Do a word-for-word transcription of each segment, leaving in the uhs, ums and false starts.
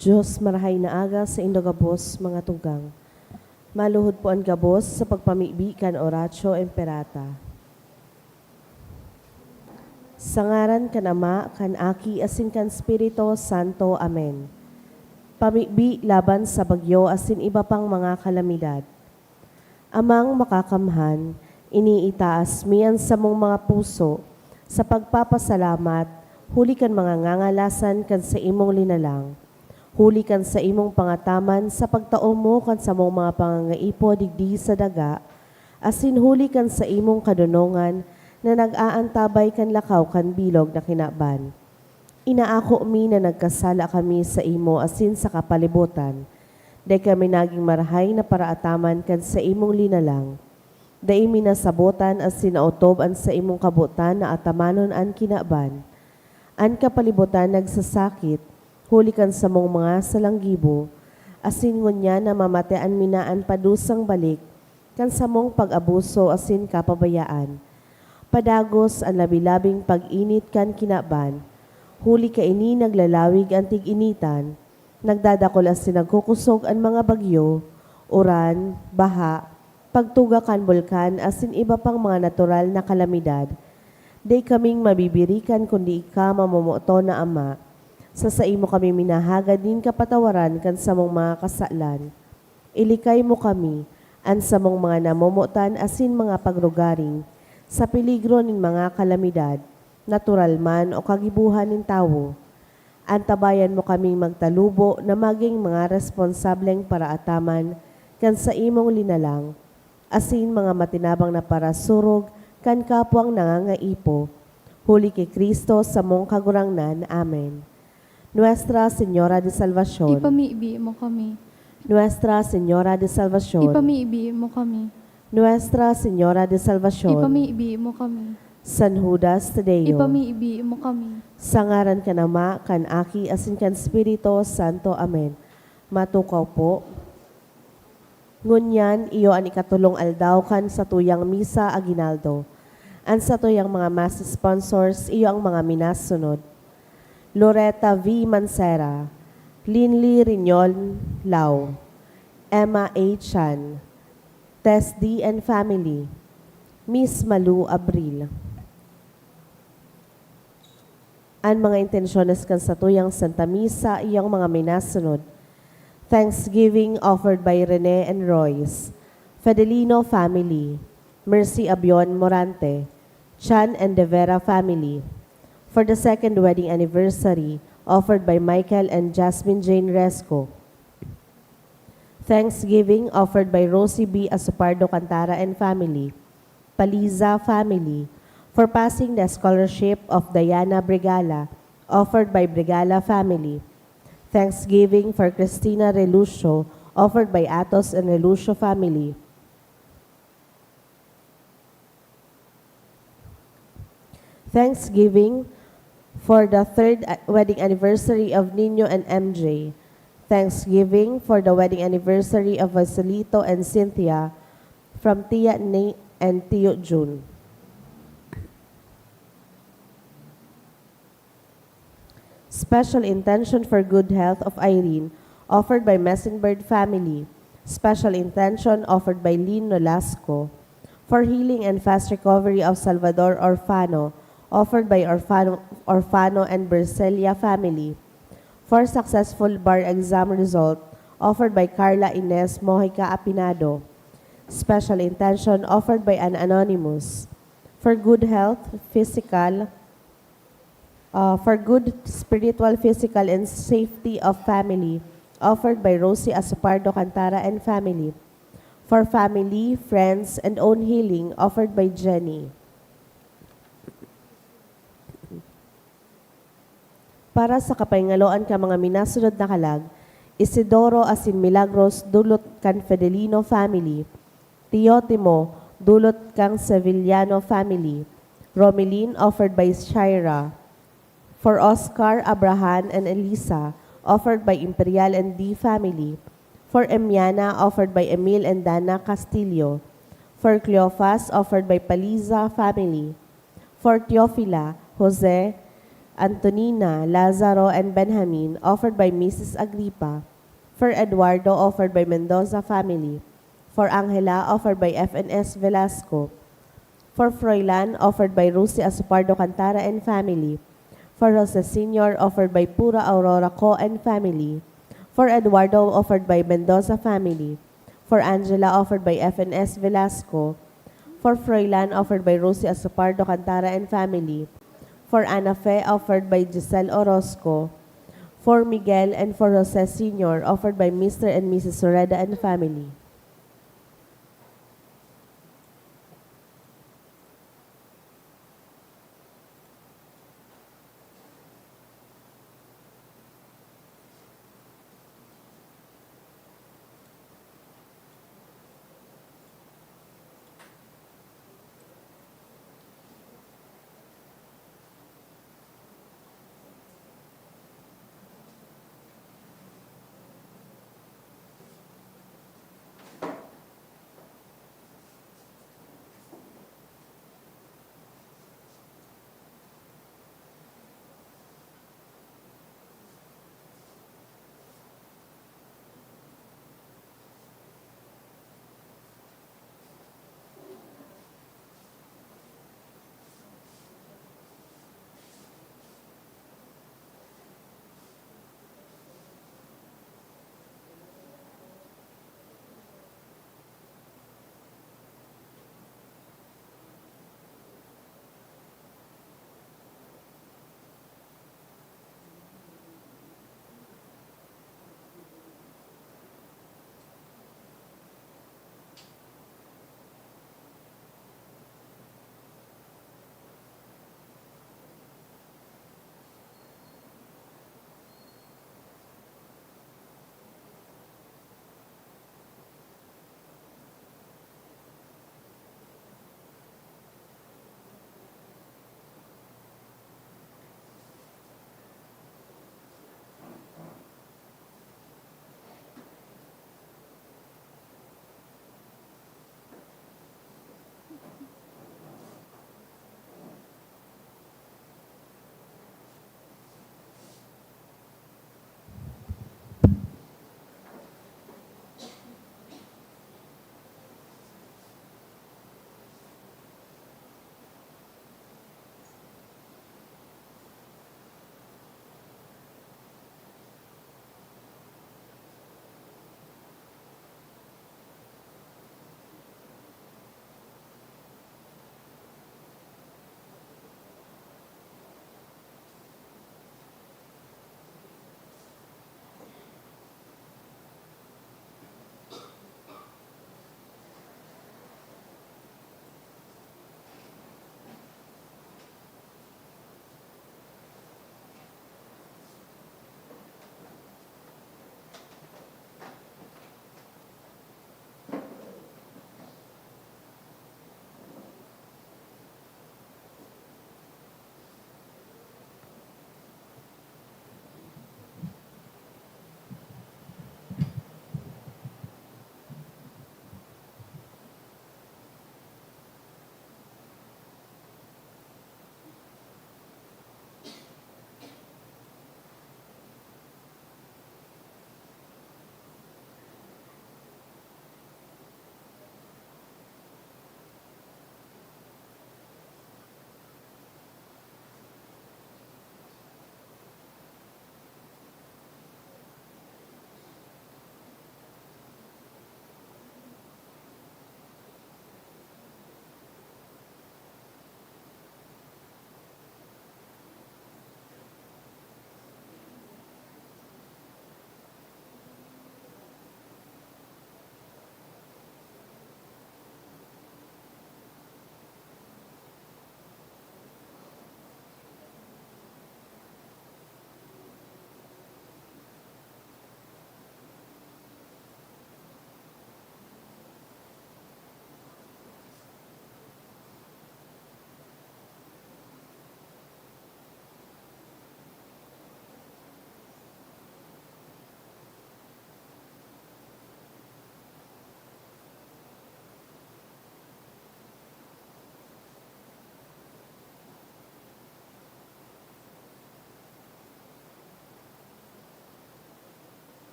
Diyos, marahay na aga sa indo gabos, mga tugang. Maluhod po an gabos sa pagpamibi kan Oratio Imperata. Sa ngaran kan Ama, kan Aki, asin kan Espiritu Santo. Amen. Pamibi laban sa bagyo asin iba pang mga kalamidad. Amang Makakamhan, iniitaas mi an samong mga puso sa pagpapasalamat huli kan mga ngangalasan kan saimong linalang, huli kan saimong pangataman sa pagtao mo kan samong mga pangangaipo digdi sa daga, asin huli kan saimong kadonongan na nag-aantabay kan lakaw kan bilog na kinaban. Inaako mi na nagkasala kami saimo asin sa kapalibotan. Dai kami nagin marahay na paraataman kan saimong linalang. Dai mi nasabotan asin naotob an saimong kabotan na atamanon an kinaban. An kapalibotan nagsasakit huli kan samong mga salanggibo, asin ngunyan namamatean mi na an padusang balik kan samong pag-abuso asin kapabayaan. Padagos an labi-labing pag-init kan kinaban, huli kaini naglalawig an tig-initan, nagdadakul asin nagkukosog an mga bagyo, uran, baha, pagtuga kan bulkan asin iba pang mga natural na kalamidad. Dai kaming mabibirikan kundi ika, mamomoton na Ama. Sa saimo kami minahagad nin kapatawaran kan samong mga kasalan. Ilikay mo kami, an samong mga namomotan asin mga pagrugaring, sa peligro nin mga kalamidad, natural man o kagibohan nin tawo. Antabayan mo kaming magtalubo na magin mga responsableng paraataman kan saimong linalang, asin mga matinabang na parasurog kan kapwang nangangaipo. Huli ki Cristo, samong Kagurangnan. Amen. Nuestra Señora de Salvacion. Ipamibi mo kami. Nuestra Señora de Salvacion. Ipamibi mo kami. Nuestra Señora de Salvacion. Ipamibi mo kami. San Judas Tadeo. Ipamibi mo kami. Sa ngaran kan Ama, kan Aki, asin kan Espiritu Santo. Amen. Matukaw po. Ngunyan, iyo an ikatolong aldaw kan satuyang Misa Aguinaldo. An satuyang mga Mass sponsors, iyo ang mga minasunod: Loreta V. Mancera, Linly Riñon Lao, Emma A. Chan, Tess D. and family, Miss Malu Abril. An mga intensyones kan satuyang Santa Misa, iyo ang mga minasunod: Thanksgiving offered by Rene and Royce, Fedelino family, Mercy Abion Morante, Chan and De Vera family, for the second wedding anniversary, offered by Michael and Jasmine Jane Resco. Thanksgiving offered by Rosie B. Asopardo Cantara and family, Paliza family, for passing the scholarship of Diana Brigala, offered by Brigala family. Thanksgiving for Christina Relucio, offered by Atos and Relucio family. Thanksgiving for the third a-, wedding anniversary of Nino and M J. Thanksgiving for the wedding anniversary of Joselito and Cynthia from Tia Ni and Tio Jun. Special intention for good health of Irene, offered by Messingbird family. Special intention offered by Lynn Nolasco. For healing and fast recovery of Salvador Orfano, offered by Orfano, Orfano and Bercelia family. For successful bar exam result, offered by Carla Ines Mojica Apinado. Special intention offered by an anonymous. For good health, physical, uh, for good spiritual, physical, and safety of family, offered by Rosie Asopardo Cantara and family. For family, friends, and own healing, offered by Jenny. Para sa kapahingaloan kan mga minasunod na kalag, Isidoro asin Milagros, dulot kan Fedelino family, Teotimo, dulot kan Sevillano family, Romelin, offered by Shira, for Oscar, Abraham, and Elisa, offered by Imperial and D family, for Emiana, offered by Emil and Dana Castillo, for Cleofas, offered by Paliza family, for Teofila, Jose, Antonina, Lazaro, and Benjamin, offered by Missus Agripa. For Eduardo, offered by Mendoza family. For Angela, offered by F N S Velasco. For Froilan, offered by Rosie Asopardo Cantara and family. For Jose Senior, offered by Pura Aurora Co. and family. For Eduardo, offered by Mendoza family. For Angela, offered by F N S Velasco. For Froilan, offered by Rosie Asopardo Cantara and family. For Ana Fe, offered by Giselle Orozco. For Miguel and for Jose Senior, offered by Mister and Missus Soreda and family.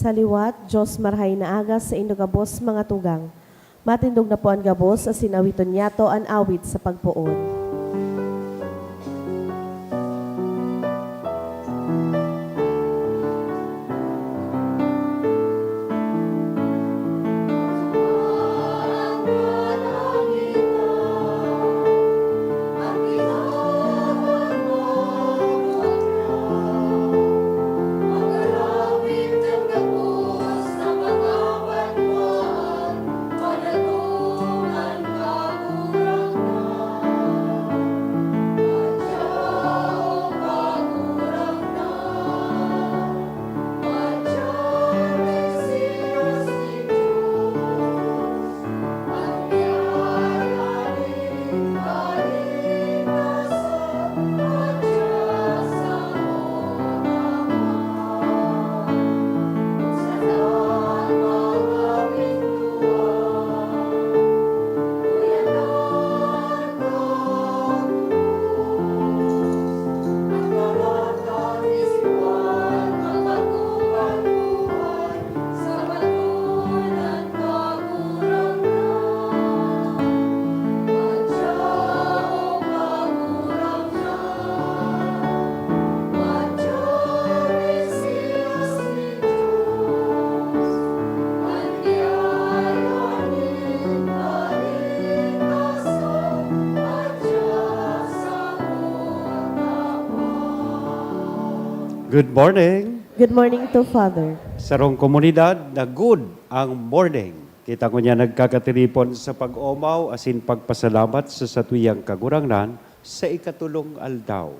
Sa liwat, Dios marahay na aga saindo gabos, mga tugang. Matindog na po an gabos asin awiton niyato an awit sa pagpoon. Good morning. Good morning to Father. Sarong komunidad na good ang morning. Kita ko niya nagkakatiripon sa pag-omaw asin pagpasalamat sa satuyang Kagurangnan sa ikatulong aldaw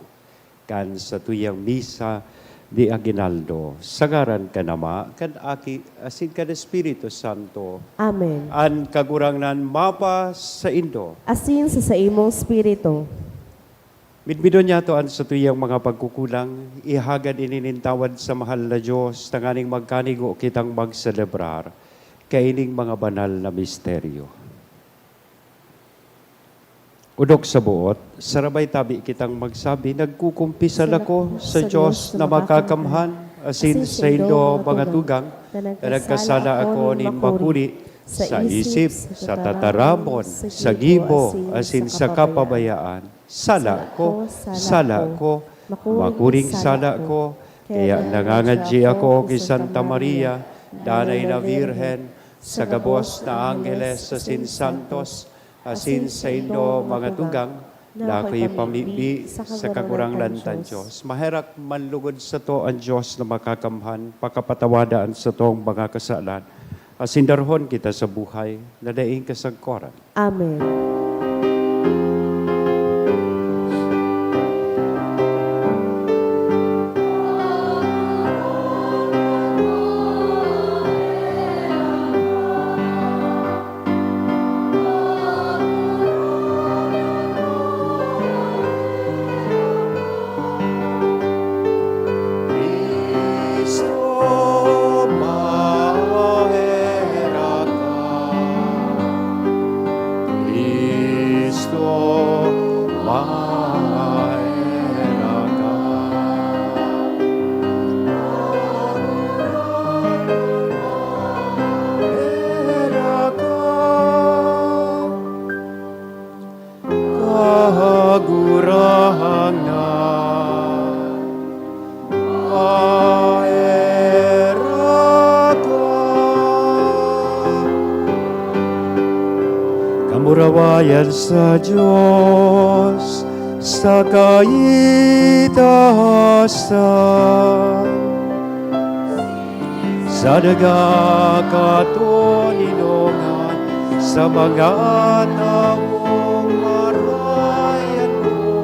kan satuyang misa de aguinaldo. Sa ngaran kan Ama, kan Aki, asin kan Espiritu Santo. Amen. An Kagurangnan mapa saindo. Asin sa saimong espiritu. Midbidon niyato an satuyang mga pagkukulang, ihagad ini nin tawad sa mahal na Dios, tanganing magkanigo kitang magselebrar kaining mga banal na misteryo. Odok sa boot, sarabay tabi kitang magsabi, "Nagkukumpisal ako sa Dios na makakamhan, asin saindo, mga tugang, na nagkasala ako nin makuri sa isip, sa tataramon, sa gibo, asin sa kapabayaan. Sala ko, sala ko, makuring sala ko." Kaya nangangadyi ako ki Santa Maria, Danay na Birhen, sa gabos na angheles asin santos, asin saindo, mga tugang, na ako ipamibi sa Kagurangnan tang Dios. Maherak manlugod sato an Dios na makakamhan, pakapatawada an satong mga kasalan, asin darhon kita sa buhay na daing kasagkoran. Amen. Cristo, maherak ka. Maherak ka. Kagurangnan, maherak ka. Kamurawayan sa Dios sa kaitaasan. Sa daga katoninongan sa mga tawong marayan mo.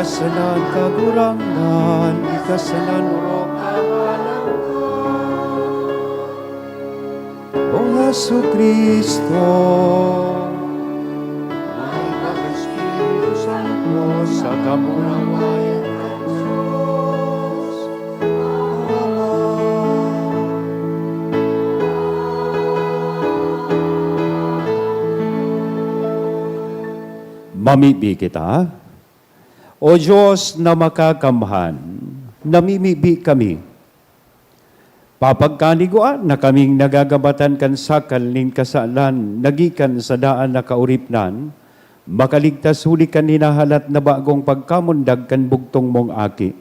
Salan, Kagurangnan, ikasalan orog an ngaran mo. O Jesu-Cristo, may Espiritu Santo, sa kamurawayan kan Dios. Mamibi kita. O Dios na makakamhan, namimibi kami. Papagkanigwaan na kaming nagagabatan kan sakal nin kasalan na gikan sa daan na kaoripnan, makaligtas huli kan hinahalat na bagong pagkamundag kan bugtong mong Aki.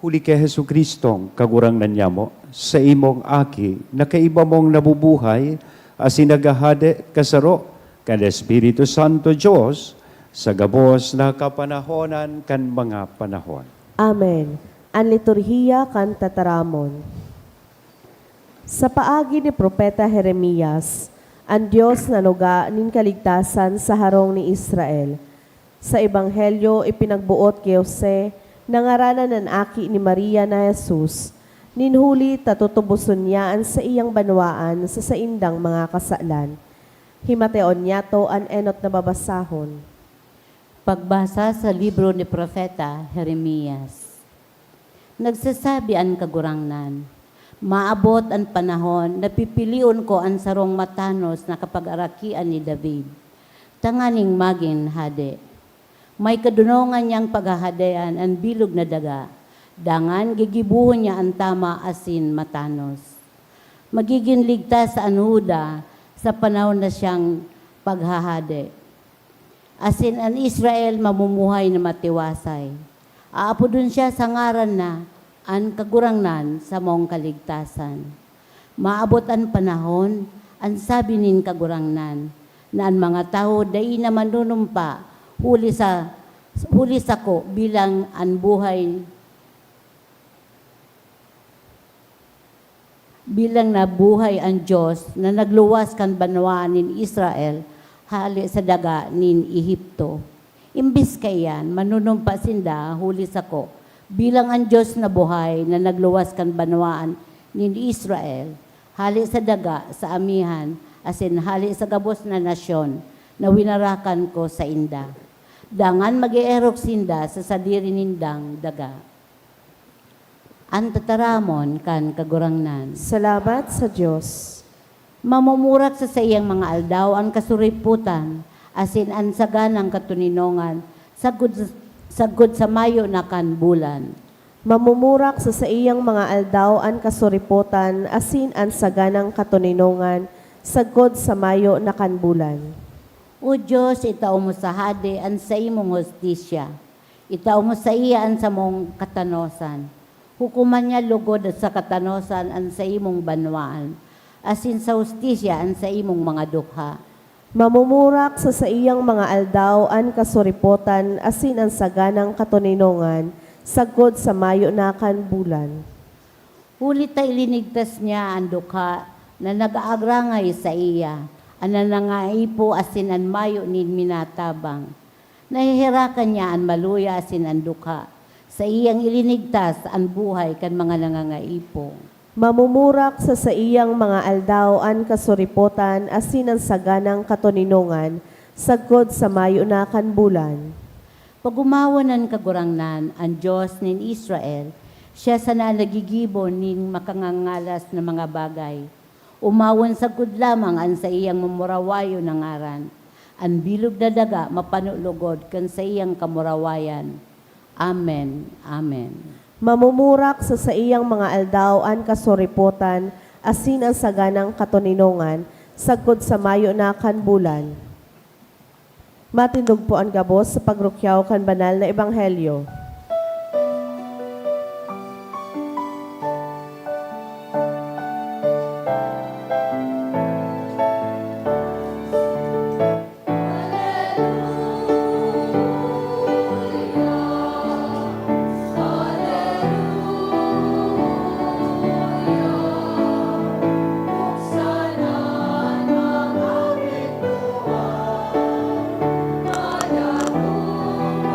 Huli ki Jesu-Cristong Kagurangnan nyamo, sa imong Aki na kaiba mong nabubuhay asin naghahade kasaro kan Espiritu Santo Dios sa gabos na kapanahonan kan mga panahon. Amen. An Liturhiya kan Tataramon. Sa paagi ni Propeta Jeremias, an Dios nanuga nin kaligtasan sa harong ni Israel. Sa Ebanghelyo, ipinagboot ki Jose na ngaranan an aki ni Maria na Jesus, nin huli ta tutuboson niya an saiyang banwaan sa saindang mga kasalan. Himateon niyato an enot na babasahon. Pagbasa sa libro ni Propeta Jeremias. Nagsasabi an Kagurangnan, "Maabot an panahon na pipilion ko an sarong matanos na kapagarakian ni David, tanganing magin hade. May kadonongan niyang paghahadean an bilog na daga, dangan gigibohon niya an tama asin matanos. Magigin ligtas an Juda sa panahon na siyang paghahade, asin an Israel mamumuhay na matiwasay. Aapodon siya sa ngaran na an Kagurangnan samong kaligtasan." Maabot an panahon, an sabi nin Kagurangnan, na an mga tawo dai na manunumpa huli sa, huli sako bilang an buhay, bilang nabuhay an Dios na nagluwas kan banwaan nin Israel hale sa daga nin Egipto. Imbes kaiyan, manunumpa sinda huli sako, bilang an Dios na buhay na nagluwas kan banwaan nin Israel, hale sa daga sa amihan, asin hale sa gabos na nasyon na winarakan ko sainda. Dangan mag-eerok sinda sa sadiri nindang daga. An tataramon kan Kagurangnan. Salamat sa Dios. Mamumurak sa saiyang mga aldaw an kasuripotan, asin an saganang katoninongan sagkod, sagkod sa mayo na kan bulan. Mamumurak sa saiyang mga aldaw an kasuripotan, asin an saganang katoninongan sagkod sa mayo na kan bulan. O Dios, itao mo sa hade an saimong hustisya. Itao mo saiya an samong katanosan. Hukoman niya logod sa katanosan an saimong banwaan, asin sa hustisya an saimong mga dukha. Mamumurak sa saiyang mga aldaw an kasuripotan asin an saganang katoninongan sagkod sa mayo na kan bulan. Huli ta ilinigtas niya an dukha na nag-aagrangay saiya, an nangangaipo asin an mayo nin minatabang. Naheherakan niya an maluya asin an dukha. Saiyang ilinigtas an buhay kan mga nangangaipo. Mamumurak sa saiyang mga aldaw an kasuripotan asin an saganang katoninongan sagkod sa mayo na kan bulan. Pag-omawon an Kagurangnan, an Dios nin Israel, siya sana an naggigibo nin makangangalas na mga bagay. Omawon sagkod lamang an saiyang mamurawayon na ngaran. An bilog na daga mapano logod kan saiyang kamurawayan. Amen. Amen. Mamumurak sa saiyang mga aldaw an kasuripotan asin an saganang katoninongan sagkod sa mayo na kan bulan. Matindog po an gabos sa pagrukyaw kan banal na ebanghelyo.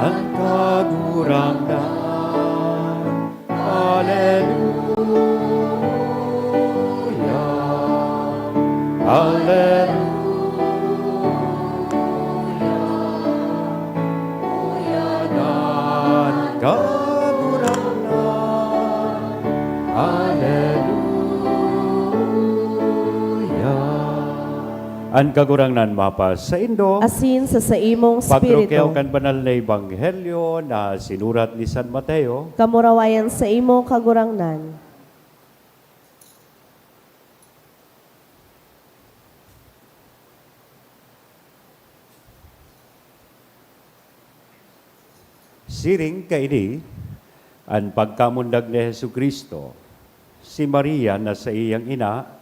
An An Kagurangnan mapasaindo. Asin sa saimong Pagtrukel espiritu. Kan banal na ebanghelyo na sinurat ni San Mateo. Kamurawayan saimo, Kagurangnan. Siring kaini an pagkamundag ni Jesu-Cristo. Si Maria na saiyang ina,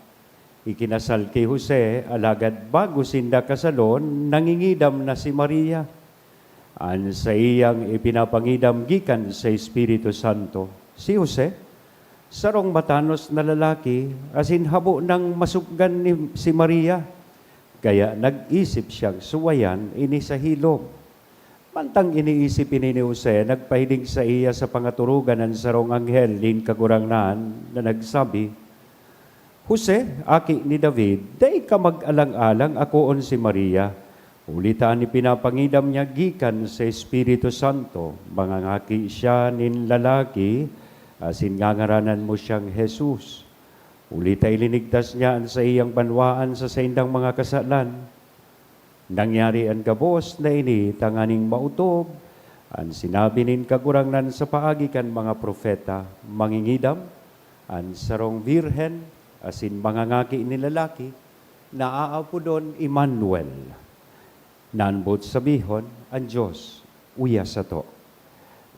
ikinasal ki Jose, alagad bago sinda kasalon, nangingidam na si Maria. An saiyang ipinapangidam gikan sa Espiritu Santo. Si Jose, sarong matanos na lalaki, asin habo nang masukgan ni, si Maria. Kaya nag-isip siyang suwayan ini sa hilom. Mantang iniisip ini ni Jose, nagpahiling saiya sa pangaturugan an sarong anghel nin Kagurangnan na nagsabi, "Jose, aki ni David, dai ka mag-alang-alang akoon si Maria, huli ta an ipinapangidam niya gikan sa Espiritu Santo. Mangangaki siya nin lalaki, asin ngangaranan mo siyang Jesus. Huli ta ilinigtas niya an saiyang banwaan sa saindang mga kasalan." Nangyari an gabos na ini tanganing maotob an sinabi nin Kagurangnan sa paagi kan mga propeta, "Mangingidam an sarong birhen asin mangangaki nin lalaki na aapodon Emmanuel," na an boot sabihon, "An Dios uya sato."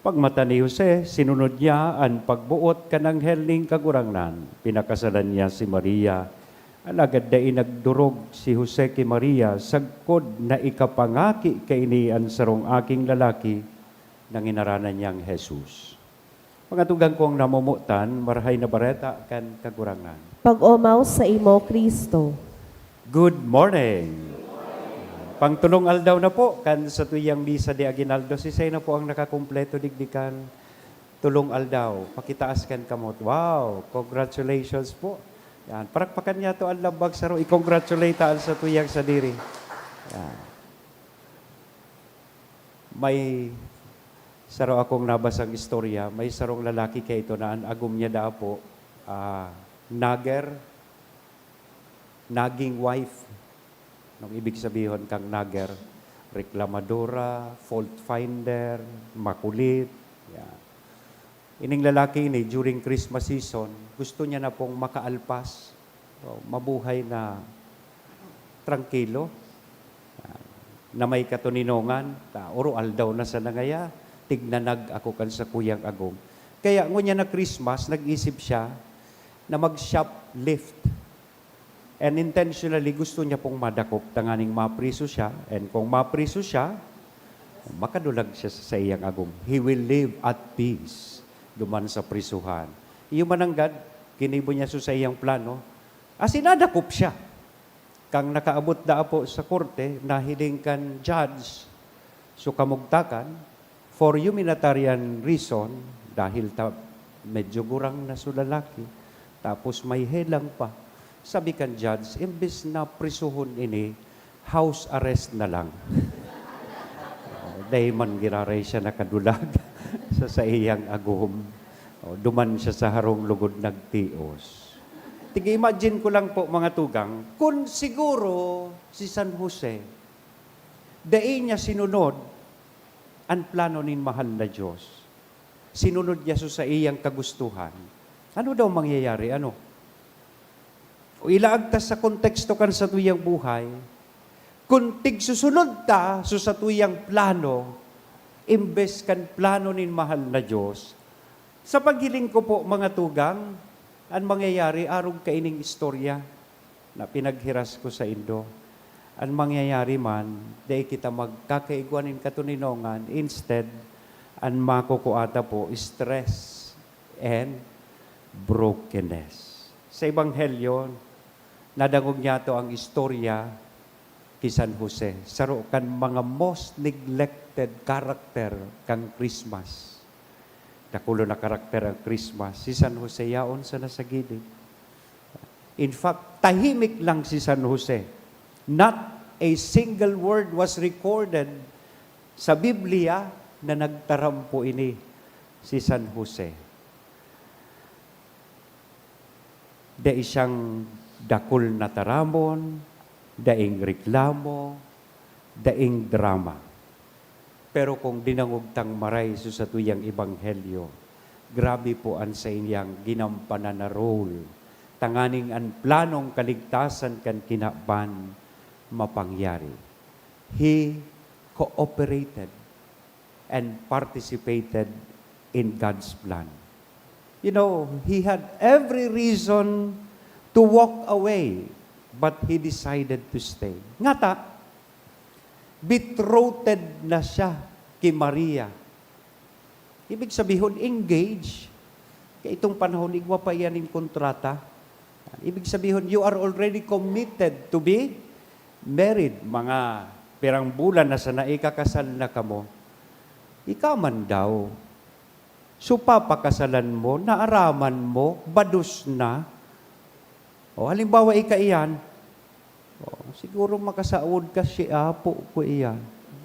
Pagmata ni Jose, sinunod niya an pagboot kan anghel nin Kagurangnan. Pinakasalan niya si Maria. Alagad dai nagdorog si Jose ki Maria sagkod na ikapangaki kaini an sarong aking lalaki na nginaranan niyang Jesus. Mga tugang kong namomotan, Marahay na Bareta kan Kagurangnan. Pag-omaw saimo, Cristo. Good morning! Pangtulong aldaw na po kan satuyang misa de aguinaldo. Sisay na po ang nakakumpleto digdi kan tulong aldaw? Pakitaas kan kamot. Wow! Congratulations po. Yan. Parakpakan niya to ang lambag saro. I-congratulate ta an satuyang sadiri. Yan. May saro akong nabasang istorya. May sarong lalaki kaito na an agom niya daa po, ah, nagger, nagging wife. Anong ibig sabihon kang nagger? Reklamadora, fault finder, makulit. Yan. Ining lalaki ini, during Christmas season, gusto niya na pong makaalpas. So, mabuhay na trangkilo, ah, na may katoninongan, ta oro-aldaw na sana ngaya, tignanag ako kan sakuyang agom. Kaya ngunyan na Christmas, nag-isip siya na mag-shoplift. And intentionally, gusto niya pong madakop tanganing mapriso siya. And kung mapriso siya, makadulag siya sa saiyang agom. He will live at peace duman sa prisuhan. Iyo mananggad, ginibo niya so saiyang plano, asin nadakop siya. Kan nakaabot daa po sa korte, nahiling kan judge so kamugtakan, for humanitarian reason, dahil ta medyo gurang na so lalaki, tapos may helang pa. Sabi kan judge, imbes na prisuhon ini, house arrest na lang. Oh, dai man giraray siya nakadulag sa saiyang agom. Oh, duman siya sa harong lugod nagtios. Tig-imagine ko lang po, mga tugang, kun siguro si San Jose, dai niya sinunod an plano nin mahal na Dios. Sinunod niya so saiyang kagustuhan. Ano daw mangyayari? Ano? O ilaag ta sa konteksto kan satuyang buhay, kun tigsusunod ta so satuyang plano, imbes kan plano nin mahal na Dios, sa paghiling ko po, mga tugang, an mangyayari arog kaining istorya na pinaghiras ko saindo. An mangyayari man, dai kita magkakaigwa nin katoninongan, instead, an makukua ta po, stress and brokenness. Sa Ebanghelyo, nadangog niyato ang istorya ki San Jose, saro kan mga most neglected character kan Christmas. Dakulon na karakter an Christmas. Si San Jose yaon sana sa gilid. In fact, tahimik lang si San Jose. Not a single word was recorded sa Biblia na nagtaram po ini si San Jose. Dai siyang dakul na taramon, Daing reklamo, daing drama. Pero kung dinangog tang maray sa satuyang ebanghelyo, grabe po an saiyang ginampanan na role, tanganing an planong kaligtasan kan kinaban mapangyari. He cooperated and participated in God's plan. You know, he had every reason to walk away, but he decided to stay. Ngata, betrothed na siya ki Maria. Ibig sabihon, engaged. Kaya itong panahon, igwa pa iyan in kontrata. Ibig sabihon, you are already committed to be married. Mga pirang bulan na sana ikakasal na kamo. Ika man daw. So, papakasalan mo, naaraman mo, bados na. O, halimbawa, ika iyan. O, siguro makasaod ka, "Si apo ko iyan."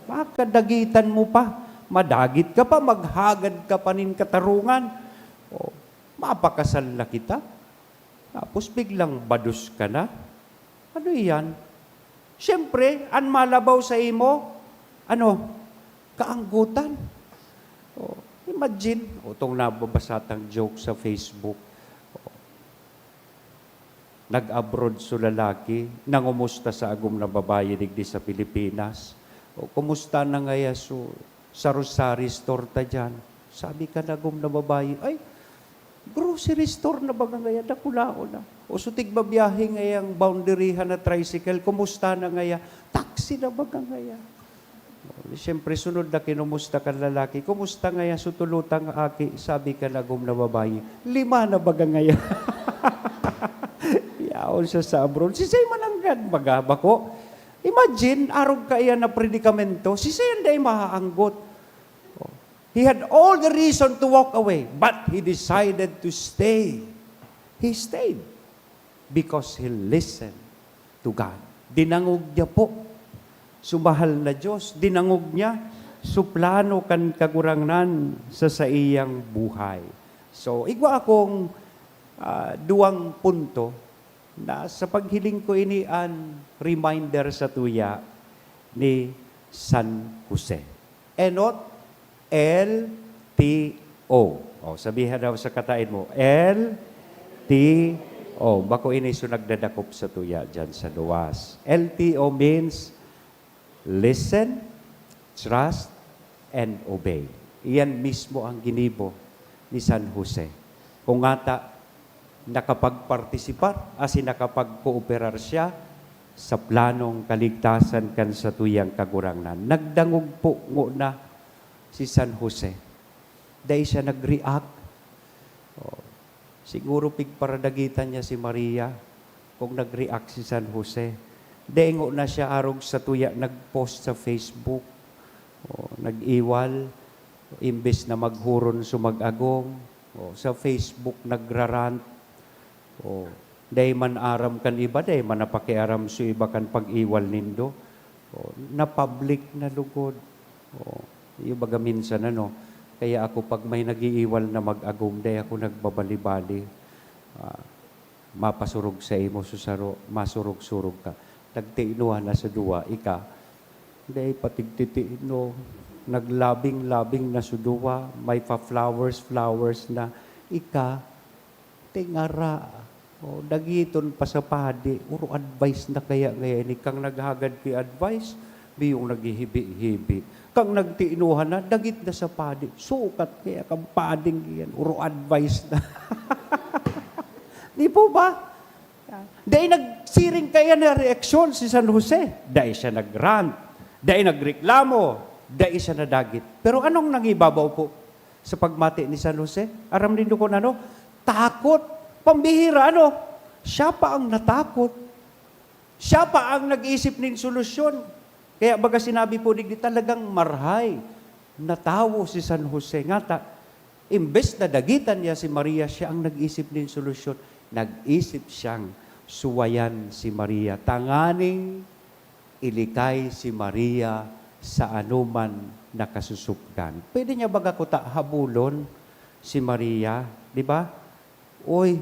Makadagitan mo pa. Madagit ka pa, maghagad ka pa nin katarungan. O, mapakasal na kita. Tapos biglang bados ka na. Ano iyan? Siyempre, an malabaw sa imo, ano, kaanggotan. O, imagine, o, itong nababasa tang joke sa Facebook. O, nag-abroad so lalaki, nangumusta sa agom na babayi digdi sa Pilipinas. O, "Kumusta na ngaya so saro-sari store ta diyan?" Sabi kan agom na babayi, "Ay, grocery store na baga ngaya, dakulaon na." O, so tigbabiyahe ngayang boundaryhan na tricycle, "Kumusta na ngaya?" "Taxi na baga ngaya." O, di siyempre, sunod na kinumusta kan lalaki, "Kumusta ngaya so tulo tang aki?" Sabi kan agom na babayi, "Lima na baga ngaya." Yaon siya sa abroad. Siisay mananggad baga, bako? Imagine, arog kaiyan na predikamento, siisay an dai mahaanggot? O, he had all the reason to walk away, but he decided to stay. He stayed because he listened to God. Dinangog niya po so mahal na Diyos. Dinangog niya so plano kan Kagurangnan sa saiyang buhay. So, igwa akong, ah, duwang punto na sa paghiling ko ini an reminder satuya ni San Jose. Enot, L T O. O, sabihan daw sa kataed mo, L T O. Bako ini so nagdadakop satuya diyan sa luwas. L T O means listen, trust, and obey. Iyan mismo ang ginibo ni San Jose. Kung ngata, nakapagpartisipar, asin nakapagkooperar siya sa planong kaligtasan kan satuyang Kagurangnan. Nagdangog po ngona si San Jose. Dai siya nag-react. O, siguro pigparadagitan niya si Maria kung nag-react si San Jose. Dai ngona siya arog satuya nag-post sa Facebook. O, nag-iwal, imbes na maghuron so mag-agom. O, sa Facebook nagrarant. O, dai man aram kan iba, dai man napakiaram so iba kan pag-iwal nindo. O, na-public na lugod. O, yung baga minsan, ano, kaya ako, pag may nag-iiwal na mag-agom, dai ako nagbabali-bali. Ah, mapasurog sa imo so saro, masurog-surog ka. Nagtinuhan na sa duwa, ika, dai patigtitiino, naglabing-labing na so duwa, may pa-flowers-flowers na, ika, tingara. O, dagiton pa sa padi, oro advice na kaya ngayon, ikang naghagad ki advice, biyong naghihibi-hibi. Kang nagtinuhan na, dagit na sa padi, sukat kaya kang pading iyan, oro advice na. Di po ba? Dai nagsiring kaya na reaksyon si San Jose. Dai siya nagrant, dai nagreklamo, dai siya nadagit. Pero anong nangibabaw po sa pagmati ni San Jose? Aram nindo kun ano? Takot. Pambihira, ano? Siya pa ang natakot. Siya pa ang nag-isip nin solusyon. Kaya baga sinabi po digdi, talagang marhay na tawo si San Jose. Ngata, imbes na dagitan niya si Maria, siya ang nag-isip nin solusyon. Nag-isip siyang suwayan si Maria tanganing ilikay si Maria sa anoman na kasusupgan. Pwede niya baga kuta habulon si Maria, di ba? "Uy,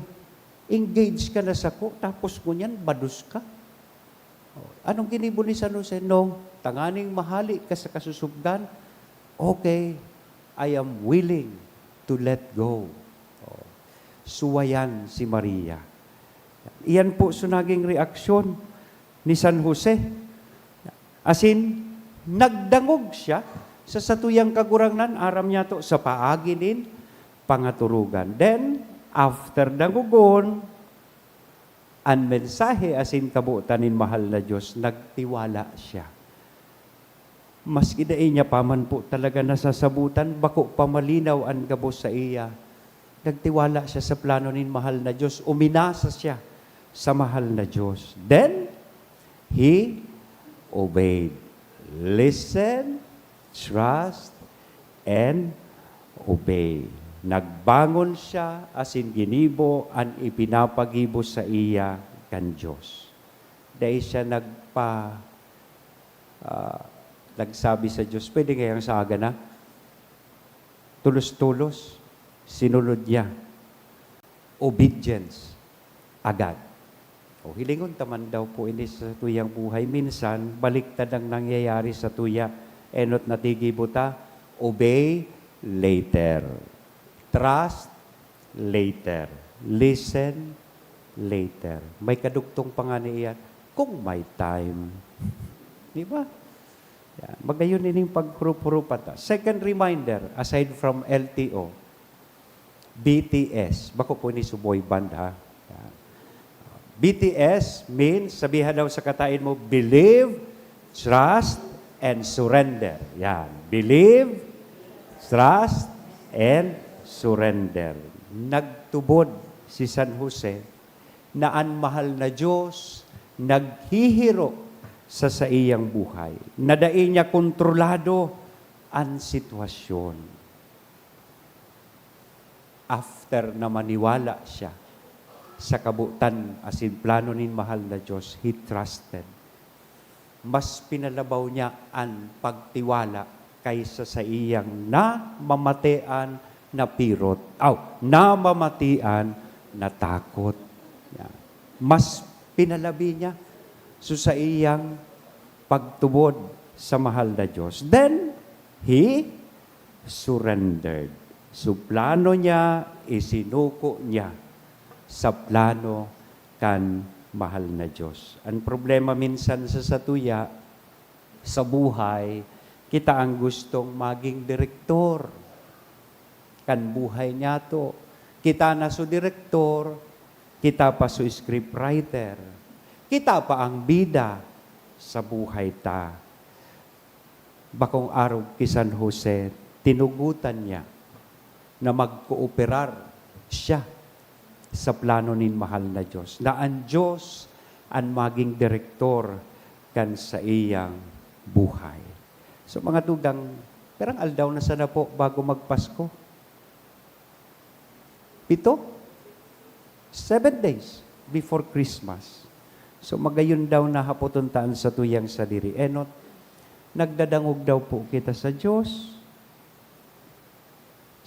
engage ka na sako, tapos ngunyan bados ka." Anong ginibo ni San Jose? No, tanganing mahali ka sa kasusubdan, okay, I am willing to let go. Oh, suwayan si Maria. Iyan po so naging reaksyon ni San Jose. Asin, nagdangog siya sa satuyang Kagurangnan, aram niya to, sa paagi nin pangaturugan. Then, after dangogon, an mensahe asin kabotan nin mahal na Dios, nagtiwala siya. Maski dai niya pa man po talaga nasasabotan, bako pa malinaw an gabos saiya, nagtiwala siya sa plano nin mahal na Dios, uminasa siya sa mahal na Dios. Then, he obeyed. Listen, trust, and obey. Nagbangon siya asin ginibo an ipinapagibo saiya kan Dios. Dai siya nagpa-, ah, nagsabi sa Dios, "Pwede ngayang saaga na?" Tolos-tolos, sinunod niya. Obedience agad. O, hilingon ta man daw po ini sa satuyang buhay. Minsan, baliktad ang nangyayari satuya. Enot na tigibo ta, obey later. Trust later. Listen later. May kadugtong pa ngani iyan, "Kung may time." Di ba? Yan. Magayon ining paghurup-hurupan ta. Second reminder, aside from L T O, B T S. Bako po ni suboy band, ha? Yan. B T S means, sabihan daw sa katain mo, believe, trust, and surrender. Yan. Believe, trust, and surrender. Nagtubod si San Jose na an mahal na Dios naghihiro sa saiyang buhay, na dai niya kontrolado an sitwasyon. After na maniwala siya sa kabotan asin plano nin mahal na Dios, he trusted. Mas pinalabaw niya an pagtiwala kaysa saiyang namamatean na pirot, aw, namamatean na takot. Yan. Mas pinalabi niya so saiyang pagtubod sa mahal na Dios. Then, he surrendered. So, plano niya, isinuko niya sa plano kan mahal na Dios. Ang problema minsan sa satuya, sa buhay, kita ang gustong maging direktor kan buhay niyato. Kita na so direktor, kita pa so scriptwriter, kita pa ang bida sa buhay ta. Bakong arog ki San Jose, tinugotan niya na magkooperar siya sa plano nin mahal na Dios, na an Dios an magin direktor kan saiyang buhay. So, mga tugang, pirang aldaw na sana po bago magpasko? Pito? Seven days before Christmas. So, magayon daw na hapoton ta an satuyang sadiri. Enot, nagdadangog daw po kita sa Dios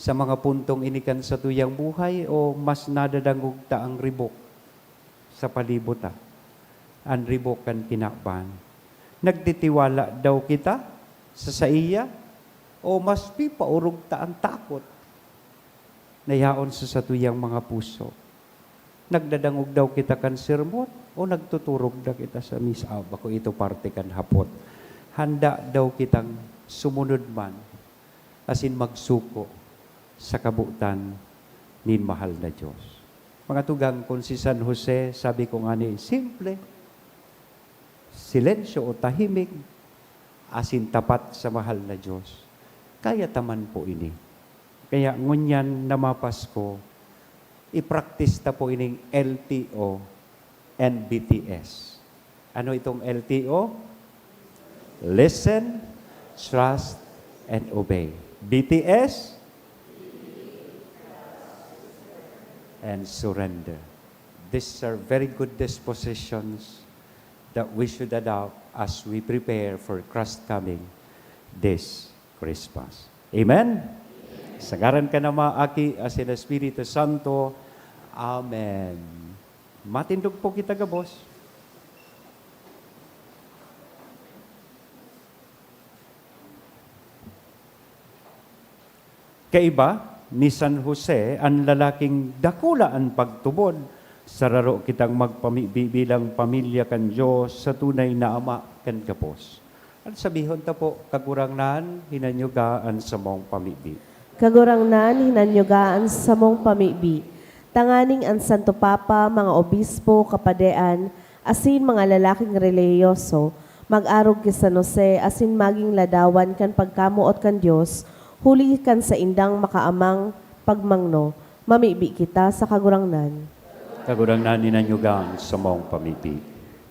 sa mga puntong ini kan satuyang buhay, o mas nadadangog ta ang ribok sa palibot ta, an ribok kan kinaban? Nagtitiwala daw kita sa saiya, o mas pipaorog ta an takot na yaon sa satuyang mga puso? Nagdadangog daw kita kan sermon o nagtuturog na kita sa misa? Ah, bako ito parte kan hapot. Handa daw kitang sumunod man asin magsuko sa kabotan nin mahal na Dios. Mga tugang, kun si San Jose, sabi ko ngani, simple, silensyo o tahimik, asin tapat sa mahal na Dios, kaya ta man po ini. Kaya ngunyan na mapasko, i-practice ta po ining L T O and B T S. Ano itong L T O? Listen, trust, and obey. B T S? And surrender. These are very good dispositions that we should adopt as we prepare for Christ coming this Christmas. Amen? Sa ngaran kan Ama, Aki, asin Espiritu Santo. Amen. Matindog po kita gabos. Kaiba ni San Jose an lalaking dakula an pagtubod. Sararo kitang magpamibi bilang pamilya kan Dios sa tunay na ama kan gabos. An sabihon ta po, Kagurangnan, hinanyuga an samong pamibi. Kagurangnan, hinanyuga an samong pamibi. Tanganing an Santo Papa, mga obispo, kapadean, asin mga lalaking relihiyoso, mag-arog ki San Jose asin magin ladawan kan pagkamoot kan Dios, huli kan saindang makaamang pagmangno, mamibi kita sa Kagurangnan. Kagurangnan, hinanyuga an samong pamibi.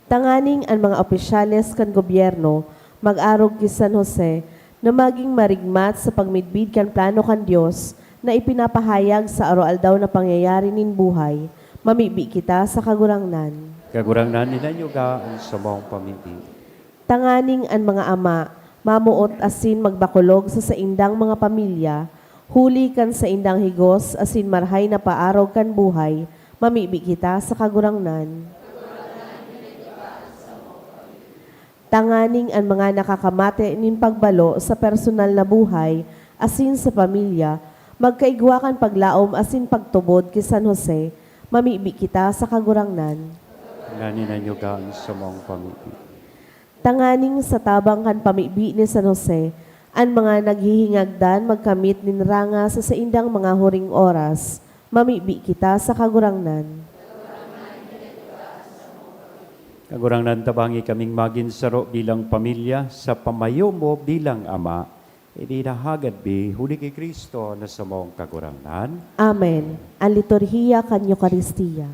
Tanganing an mga opisyales kan gobyerno mag-arog ki San Jose na magin marigmat sa pagmidbid kan plano kan Dios na ipinapahayag sa aroaldaw na pangyayari nin buhay, mamibi kita sa Kagurangnan. Kagurangnan, hinanyuga an samong pamibi. Tanganing an mga ama mamoot asin magbakulog sa saindang mga pamilya, huli kan saindang higos asin marhay na paarog kan buhay, mamibi kita sa Kagurangnan. Tanganing an mga nakakamate nin pagbalo sa personal na buhay asin sa pamilya, magkaigwa kan paglaom asin pagtubod ki San Jose, mamibi kita sa Kagurangnan. Hinanyuga an samong pamibi. Tanganing sa tabang kan pamibi ni San Jose, an mga naghihingagdan magkamit nin ranga sa saindang mga huring oras, mamibi kita sa Kagurangnan. Kagurangnan, tabangi kaming magin saro bilang pamilya sa pamayo mo bilang Ama. Ini na hagad mi huli ki Cristo na samong Kagurangnan. Amen. An liturhiya kan Eukaristia.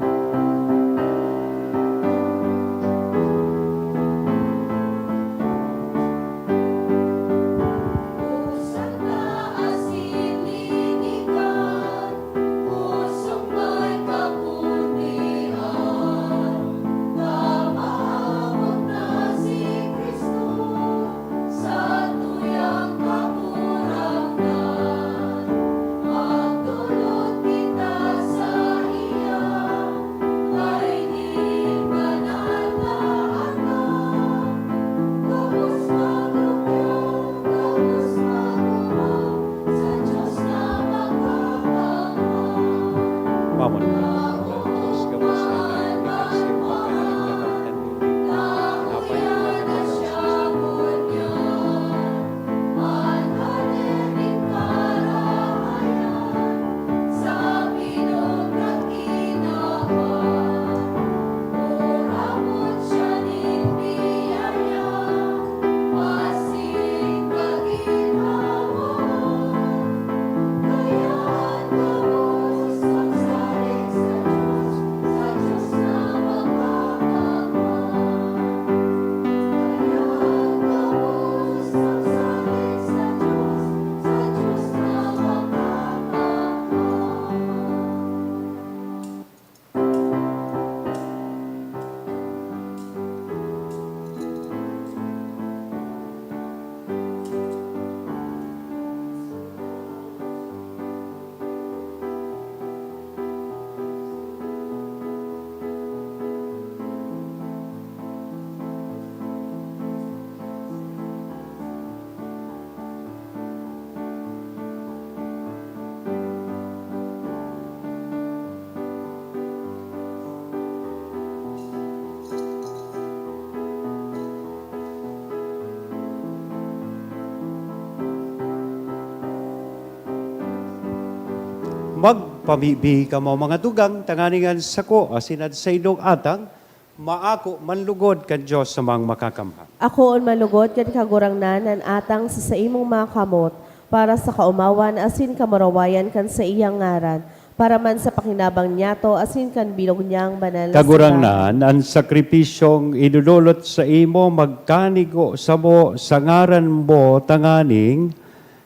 Magpamibi kamo, mga tugang, tanganing an sako asin an saindong atang maako manlugod kan Dios na Amang Makakamhan. Akoon manlugod kan Kagurangnan an atang sa saimong mga kamot, para sa kaomawan asin kamurawayan kan saiyang ngaran, para man sa pakinabang niyato asin kan bilog niyang banal na Kagurangnan, simbahan. An sakripisyong idodolot saimo magkanigo samo sa ngaran mo, tanganing,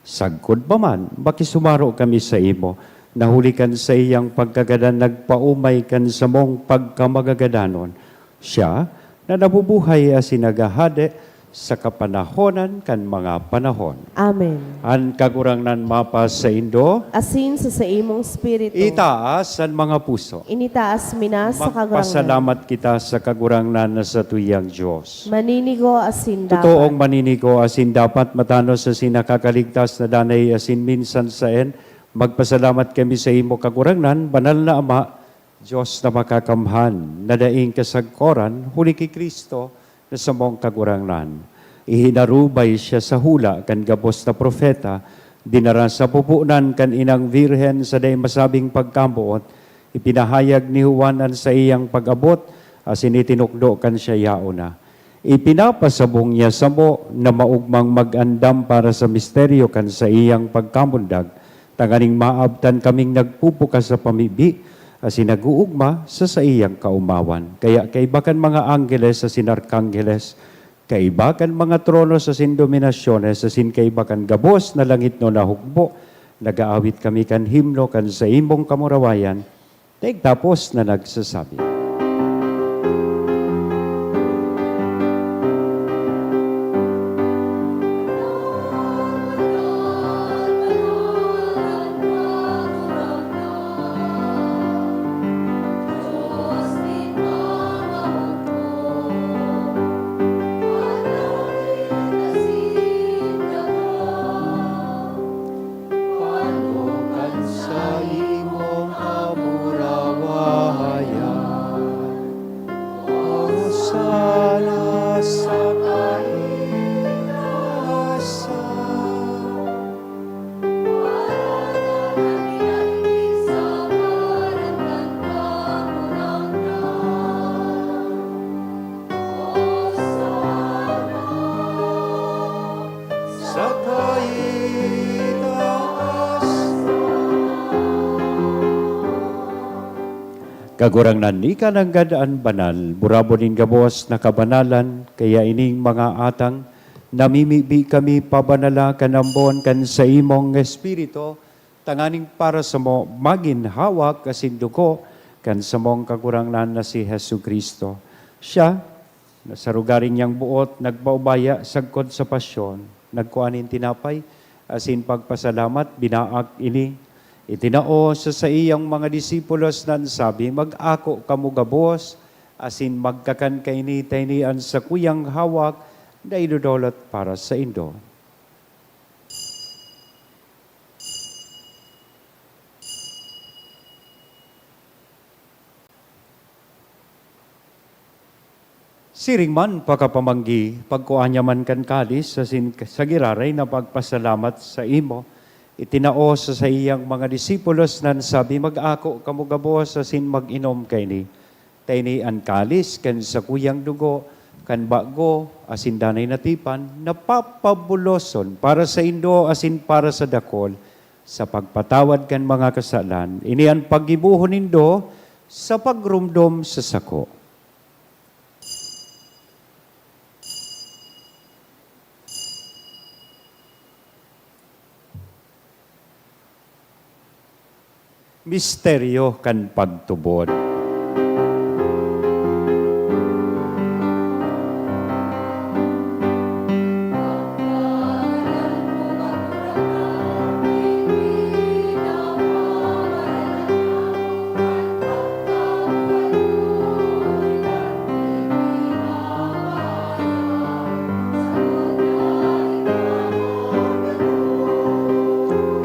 sagkod pa man, makisumaro kami saimo, na huli kan saiyang pagkagadan nagpaomay kan samong pagkamagagadanon. Siya na nabubuhay asin naghahade sa kapanahonan kan mga panahon. Amen. An Kagurangnan mapasaindo. Asin sa saimong espiritu. Itaas an mga puso. Initaas mi na sa Kagurangnan. Magpasalamat kita sa Kagurangnan na satuyang Dios. Maninigo asin dapat. Totoong maninigo asin dapat, matanos asin nakakaligtas na danay asin minsan saen, Magpasalamat kami sa imo, Kagurangnan, Banal na Ama, Dios na makakamhan, na daing kasagkoran, huli ki Cristo na samong Kagurangnan. Ihinarubay siya sa hula kan gabos na propeta, dinara sa pupunan kan inang Birhen sa dai masabing pagkamoot, ipinahayag ni Juan an saiyang pag-abot, asin itinukdo kan siya yaon na. Ipinapasabong niya samo na maogmang mag-andam para sa misteryo kan saiyang pagkamundag, tanganing maabtan kaming nagpupukas sa pamibi asin nag-oogma sa saiyang kaomawan. Kaya kaiba kan mga anggeles asin arkangheles, kaiba kan mga tronos asin dominasyones, asin kaiba kan gabos na langitnon na hukbo, nag-aawit kami kan himno kan saimong kamurawayan, Tigtapos na nagsasabi, Pano kan saimong kamurawayan, Hosana sa kaitaasan. Sa taas. Kagurangnan, ika nanggad an banal, burabon nin gabos na kabanalan, kaya ining mga atang, namimibi kami pabanala kan ambon kan saimong Espiritu, tanganing para samo magin hawak asin dugo kan samong Kagurangnan na si Jesu-Cristo. Siya, na sa rogaring niyang boot nagpaubaya sagkod sa pasyon, nagkua nin tinapay, asin pagpasalamat, binaak ini, itinao sa saiyang mga disipulos na nagsabi, "Mag-ako kamo gabos, asin magkakan kaini ta ini an sakuyang hawak na idodolot para saindo." Siring man pakapamanggi, pagkua niya man kan kalis asin sa giraray na pagpasalamat saimo, itinao sa saiyang mga disipulos na nagsabi, "Mag-ako kamo gabos asin mag-inom kaini. Ta ini an kalis kan sakuyang dugo kan bago asin danay na tipan, na papabuloson para saindo asin para sa dakul sa pagpatawad kan mga kasalan. Ini an paggibohon nindo sa pagromdom sa sako." Misteryo kan pagtubod.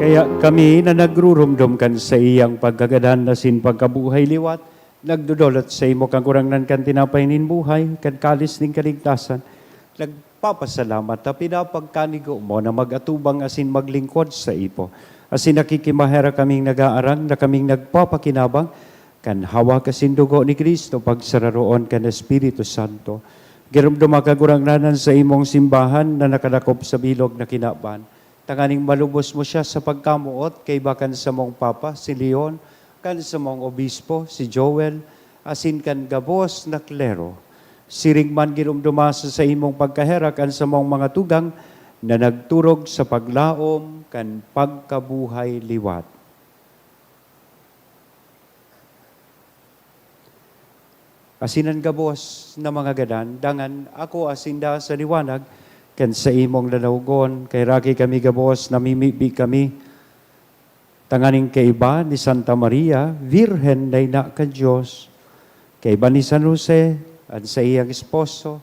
Kaya kami na nagruromdom kan saiyang pagkagadan asin pagkabuhay liwat, nagdodolot saimo, Kagurangnan, kan tinapay nin buhay, kan kalis nin kaligtasan, nagpapasalamat ta pinapagkanigo mo na mag-atubang asin maglingkod saipo. Asin nakikimaherak kaming nag-aarang na kaming nagpapakinabang kan hawak asin dugo ni Cristo, pagsararoon kan Espiritu Santo. Giromdoma, Kagurangnan, an saimong simbahan na nakadakop sa bilog na kinaban, tanganing malubos mo siya sa pagkamoot kaiba kan samong Papa, si Leon, kan samong Obispo, si Joel, asin kan gabos na klero. Siring man, giromdoma sa saimong pagkaherak an samong mga tugang na nagturog sa paglaom kan pagkabuhay liwat. Asin an gabos na mga gadan, dangan ako asinda sa liwanag kan saimong lalawogon. Kaheraki kami gabos, namimibi kami, tanganing kaiba ni Santa Maria, Birhen na ina kan Dios, kaiba ni San Jose, an saiyang esposo,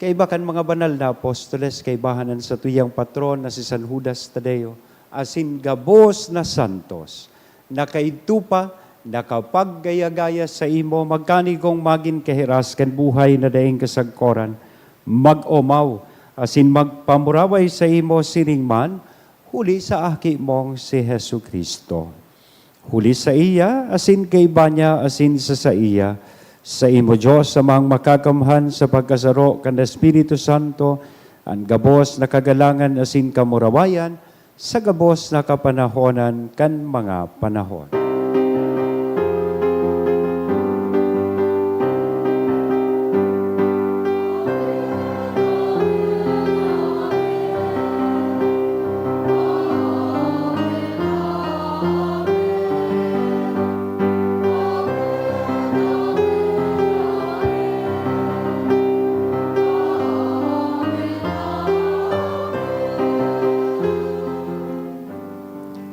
kaiba kan mga banal na apostoles, kaibahan an satuyang patron na si San Judas Tadeo, asin gabos na santos, na kaidto pa nakapaggaya-gaya saimo, magkanigong magin kahiras kan buhay na daing kasagkoran, mag-omaw asin magpamuraway saimo sining man, huli sa Aki mong si Jesu-Cristo. Huli saiya, asin kaiba niya, asin sa saiya, saimo, Dios Amang Makakamhan, sa pagkasaro kan Espiritu Santo, an gabos na kagalangan asin kamurawayan, sa gabos na kapanahonan kan mga panahon.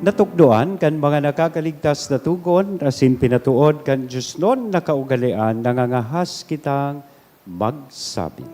Natukdoan kan mga nakakaligtas na togon asin pinatood kan diosnon na kaugalean, nangangahas kitang magsabi.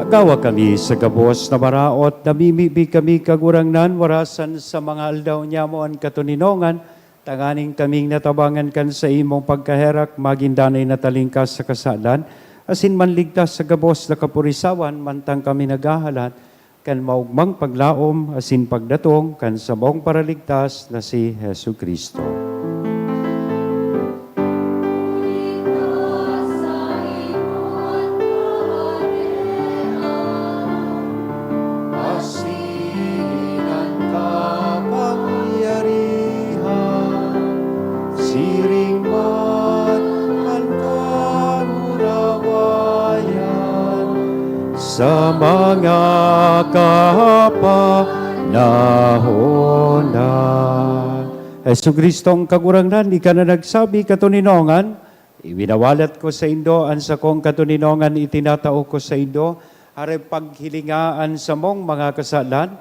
Agawa kami sa gabos na maraot, namimibi kami, Kagurangnan, warasan sa mga aldaw nyamo an katoninongan, tanganing kaming natabangan kan saimong pagkaherak, magin danay na talingkas sa kasalan, asin manligtas sa gabos na kapurisawan, mantang kami naghahalat kan maogmang paglaom asin pagdatong kan samong Paraligtas na si Jesu-Cristo. Asin an kapangyarihan, siring man an kagurawayan, sa mga kapanahonan. Jesu-Cristong Kagurangnan, ika na nagsabi, "Katoninongan, iwinawalat ko saindo an sakong katoninongan, itinatao ko saindo, aram paghilinga an samong mga kasalan,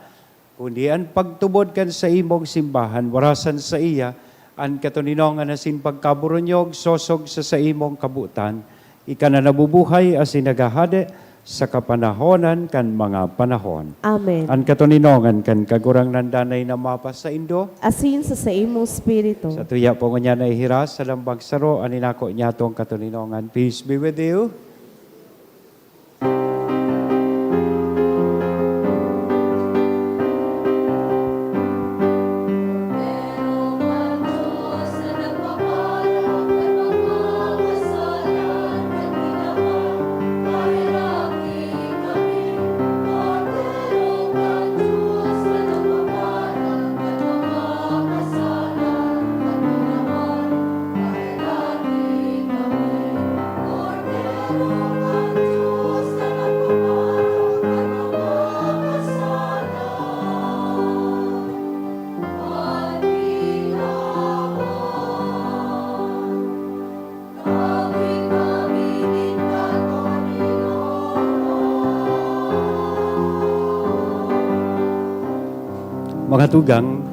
kundi an pagtubod kan saimong simbahan, warasan saiya an katoninongan asin pagkaburunyog sosog sa saimong kabotan. Ika na nabubuhay asin naghahade sa kapanahonan kan mga panahon." Amen. An katoninongan kan Kagurangnan danay na mapasaindo. Asin sa saimong espiritu. Sa tuya po ngunyan na ihiras sa lambang saro an inako niyatong katoninongan. Peace be with you. Mga tugang,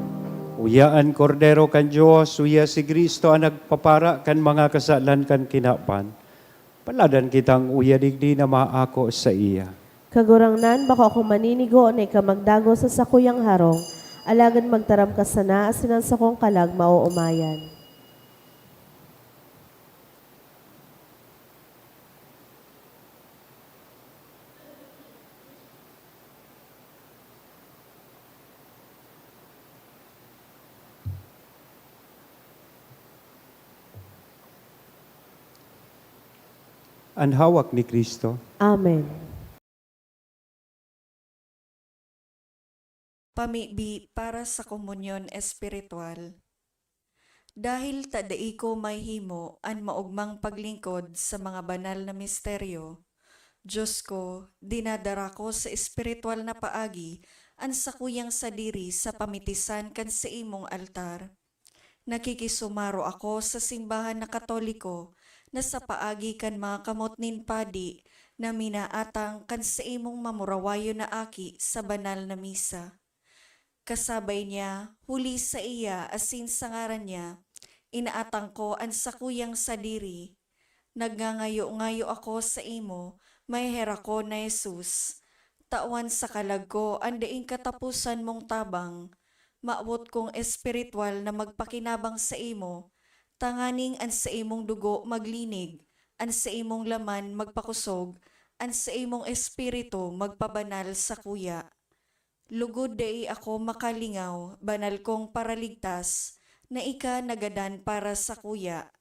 uya an Kordero kan Dios, uya si Cristo an nagpapara kan mga kasalan kan kinaban. Paladan kitang uya digdi na maako saiya. Kagurangnan, bako akong maninigo na ika magdagos sa sakuyang harong, alagad magtaram ka sana asin an sakong kalag maoomayan. An hawak ni Cristo. Amen. Pamibi para sa komunyon espiritual. Dahil ta dai ko mahihimo an maogmang paglingkod sa mga banal na misteryo, Diyos ko, dinadara ko sa espiritual na paagi an sakuyang sadiri sa pamitisan kan saimong altar. Nakikisumaro ako sa simbahan na Katoliko na sa paagi kan mga kamot nin padi na minaatang kan saimong mamurawayon na aki sa banal na misa. Kasabay niya, huli saiya asin sa ngaran niya, inaatang ko an sakuyang sadiri. Nagngangayo-ngayo ako saimo, maheherakon na Jesus. Tawan sa kalag ko an daing kataposan mong tabang. Mawot kong espiritual na magpakinabang saimo, tanganing an saimong dugo maglinig, an saimong laman magpakosog, an saimong espiritu magpabanal sakuya. Lugod dai ako makalingaw, banal kong Paraligtas, na ika nagadan para sakuya.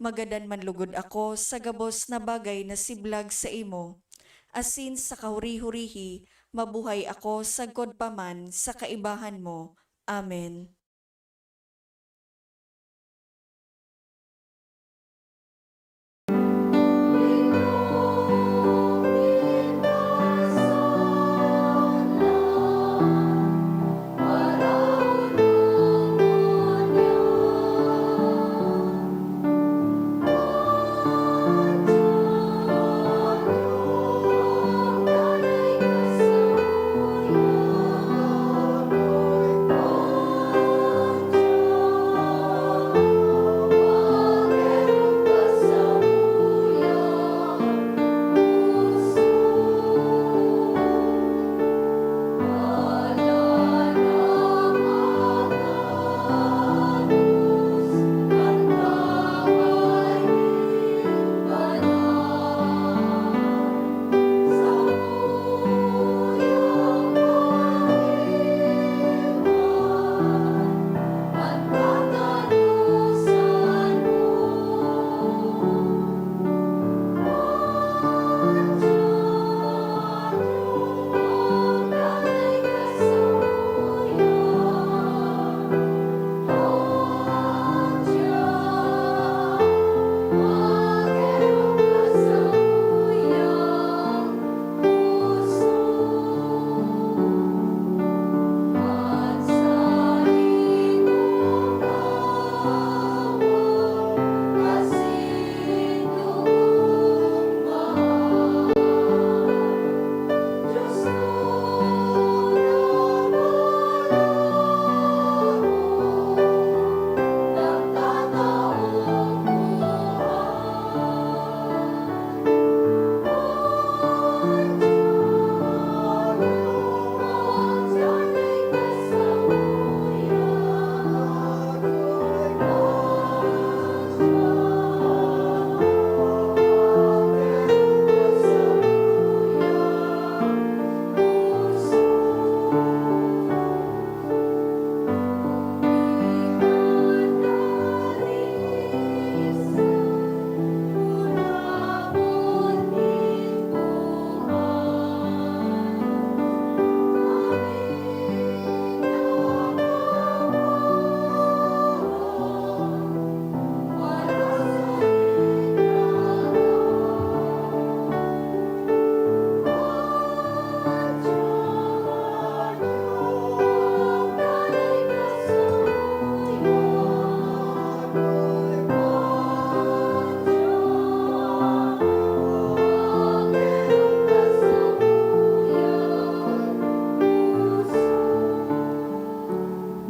Magadan man lugod ako sa gabos na bagay na siblag saimo, asin sa kahuri-hurihi mabuhay ako sagkod pa man sa kaibahan mo. Amen.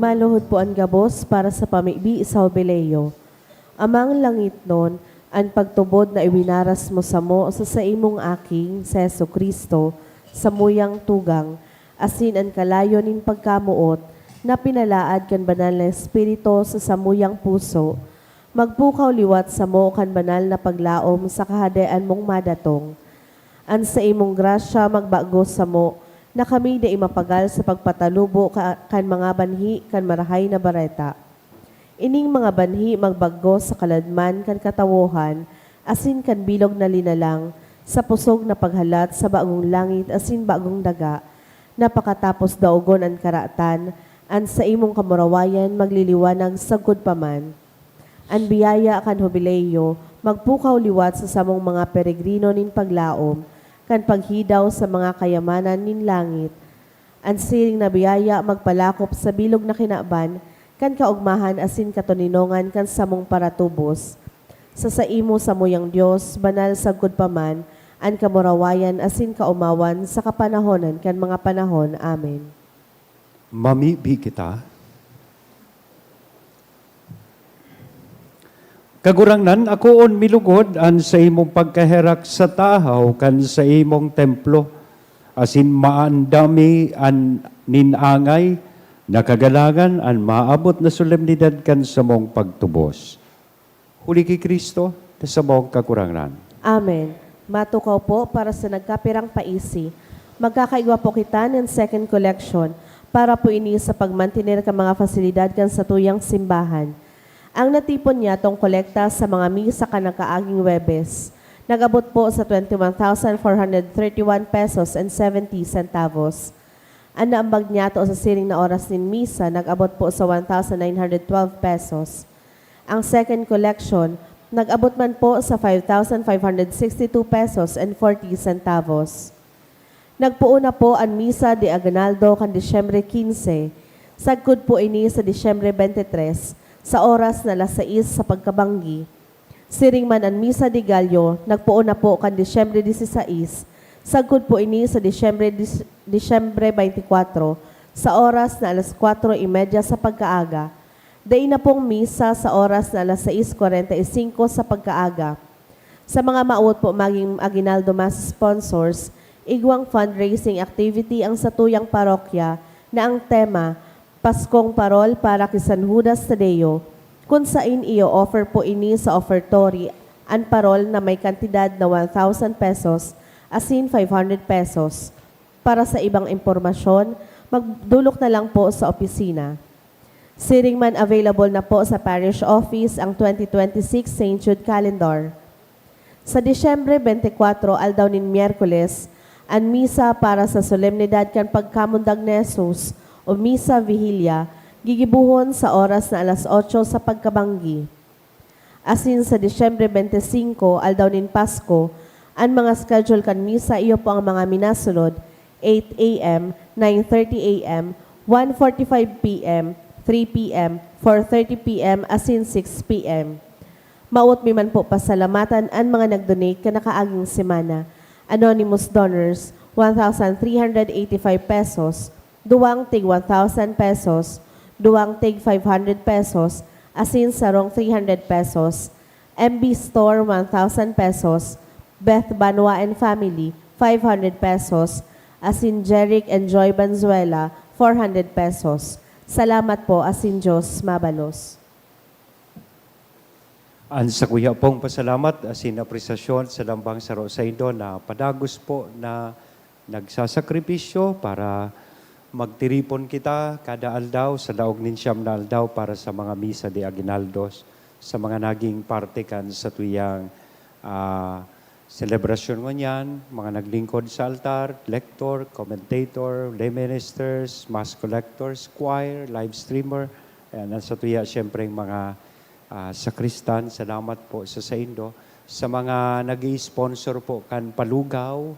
Maluhod po an gabos para sa pamibi sa Hubileo. Amang langitnon, an pagtubod na iwinaras mo samo sa saimong Aki, si Jesu-Cristo, samuyang tugang, asin an kalayo nin pagkamoot na pinalaad kan Banal na Espiritu sa samuyang puso, magpukaw liwat samo kan banal na paglaom sa Kahadean mong madatong. An saimong grasya magbago samo na kami dai mapagal sa pagpatalubo ka, kan mga banhi kan Marahay na Bareta. Ining mga banhi magbago sa kaladman kan katawohan asin kan bilog na linalang sa pusog na paghalat sa bagong langit asin bagong daga, na pakatapos daogon an karatan, an saimong kamurawayan magliliwanag sagkod pa man. An biyaya kan Hubileo magpukaw liwat sa samong mga peregrino nin paglaom kan paghidaw sa mga kayamanan nin langit. An siring na biyaya magpalakop sa bilog na kinaban kan kaogmahan asin katoninongan kan samong paratubos. Sa saimo, samuyang Dios, banal sagkod pa man an kamurawayan asin kaomawan sa kapanahonan kan mga panahon. Amen. Mamibi kita. Kagurangnan, akoon mi lugod an saimong pagkaherak sa tahaw kan saimong templo, asin maandam mi an nin angay na kagalangan an maabot na solemnidad kan samong pagtubos. Huli ki Cristo, ta samong Kagurangnan. Amen. Matukaw po para sa nagkapirang paisi. Magkakaigwa po kita nin second collection para po ini sa pagmantener kan mga fasilidad kan satuyang simbahan. Ang natipon niyatong kolekta sa mga misa kan nakaaging Huwebes, nag-abot po sa twenty-one thousand four hundred thirty-one pesos and seventy centavos. An naambag niyato sa siring na oras nin misa, nag-abot po sa one thousand nine hundred twelve pesos. Ang second collection, nag-abot man po sa five thousand five hundred sixty-two pesos and forty centavos. Nagpoon na po an Misa de Aguinaldo kan Disyembre quince. Sagkod po ini sa Disyembre twenty-three, sa oras na alas sais sa pagkabanggi. Siring man an Misa de Gallo, nagpoon na po kan Disyembre dieciséis, sagkod po ini sa Disyembre dis-, Disyembre twenty-four, sa oras na alas kwatro y media sa pagkaaga. Dai na pong misa sa oras na alas sais kwarenta y singko sa pagkaaga. Sa mga mawot po maging Aguinaldo Mass sponsors, igwang fundraising activity ang satuyang parokya na ang tema, Paskong Parol para ki San Judas Tadeo, kun sain iyo-offer po ini sa offertory an parol na may kantidad na one thousand pesos asin five hundred pesos. Para sa ibang impormasyon, magdulok na lang po sa opisina. Siring man, available na po sa parish office ang twenty twenty-six Saint Jude Calendar. Sa Disyembre twenty-four, aldaw nin Miyerkules, an misa para sa solemnidad kan pagkamundag ni Jesus o Misa Vigilia gigibohon sa oras na alas otso sa pagkabanggi. Asin sa Disyembre twenty-five, aldaw nin Pasko, an mga schedule kan misa iyo po ang mga minasunod, eight A M, nine thirty A M, one forty-five P M, three P M, four thirty P M, asin six P M. Mawot mi man po pasalamatan an mga nag-donate kan nakaaging semana. Anonymous donors, one thousand three hundred eighty-five pesos, duwang tig one thousand pesos, duwang tig five hundred pesos, asin sarong three hundred pesos. M B Store, one thousand pesos. Beth Banwa and Family, five hundred pesos. Asin Jeric and Joy Banzuela, four hundred pesos. Salamat po, asin Diyos mabalos. An sakuya pong pasalamat asin apresasyon sa lambang saro saindo na padagos po na nagsasakripisyo para magtiripon kita kada aldaw sa laog nin siyam na aldaw para sa mga misa de aguinaldos sa mga naging parte kan satuyang, ah, selebrasyon ngunyan, mga naglingkod sa altar, lector, commentator, lay ministers, mass collectors, choir, live streamer, ayan, ang satuya, siyempre, ang mga, ah, sakristan, salamat po sa saindo. Sa mga nag-i-sponsor po kan palugaw,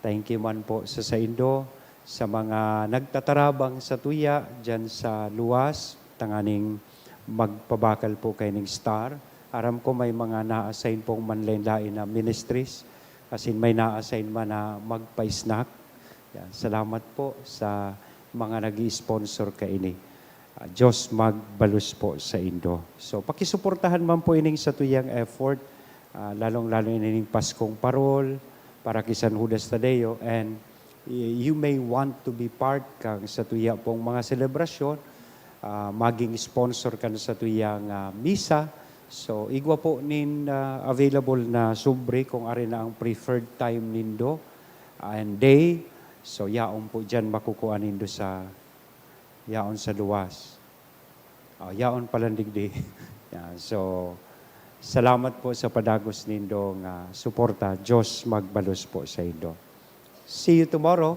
thank you man po sa saindo. Sa mga nagtatarabang satuya diyan sa luwas, tanganing magpabakal po kaining star. Aram ko may mga na-assign pong manlain-lain na ministries, asin may na-assign man na magpa-snack. Yan. Salamat po sa mga nag-i-sponsor kaini. Ah, Diyos magbalos po sa indo. So, pakisuportahan man po ining satuyang effort, ah, lalong-lalo ining Paskong Parol para ki San Judas Tadeo, and y-, you may want to be part kang satuya pong mga selebrasyon, ah, maging sponsor kan satuyang, ah, misa. So, igwa po nin, ah, available na sobre kung ari na ang preferred time nindo and day. So, yaon po diyan makukuha nindo sa yaon sa luwas. Oh, yaon palan digdi. Yan. So, salamat po sa padagos nindo nga suporta. Diyos magbalos po sa indo. See you tomorrow.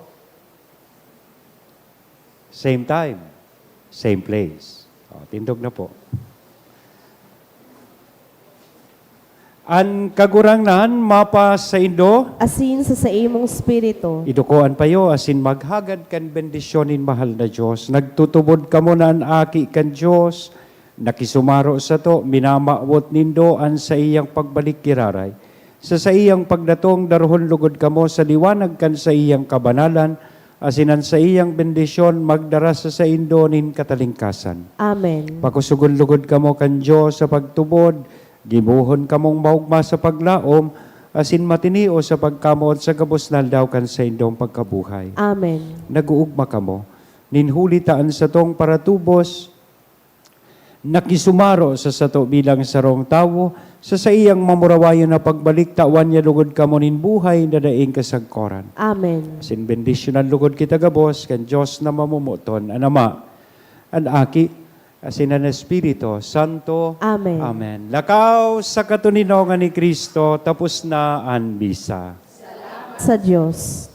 Same time, same place. Oh, tindog na po. An Kagurangnan mapa saindo. Asin sa saimong espiritu. Iduko an payo asin maghagad kan bendisyon nin mahal na Dios. Nagtutubod kamo na an Aki kan Dios nakisumaro sato, minamawot nindo an saiyang pagbalik giraray. Sa saiyang pagdatong, darohon lugod kamo sa liwanag kan saiyang kabanalan, asin an saiyang bendisyon magdara sa saindo nin katalingkasan. Amen. Pakusogon logod kamo kan Dios sa pagtubod, gibohon kamong maogma sa paglaom, asin matinios sa pagkamoot sa gabos na aldaw kan saindong pagkabuhay. Amen. Nag-oogma kamo, nin huli ta an satong paratubos, nakisumaro sa sato bilang sarong tawo, sa saiyang mamurawayon na pagbalik, tawan niya lugod kamo nin buhay na daing kasagkoran. Amen. Asin bendisyonan lugod kita gabos kan Dios na mamomoton, an Ama, an Aki, asin an Espiritu Santo. Amen. Amen. Lakaw sa katoninongan ni Cristo, tapos na an misa. Sa Dios.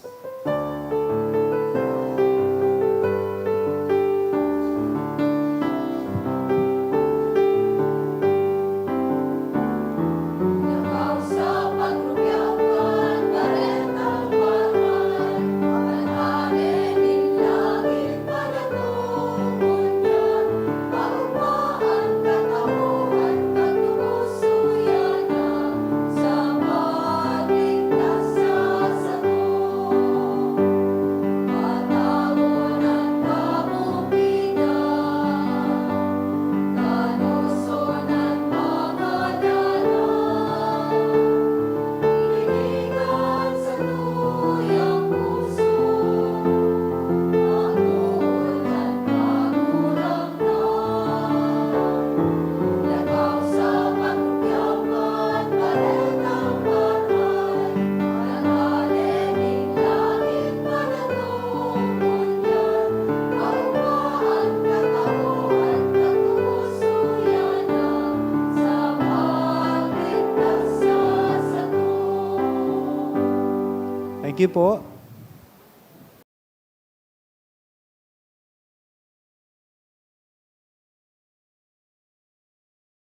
Thank you po.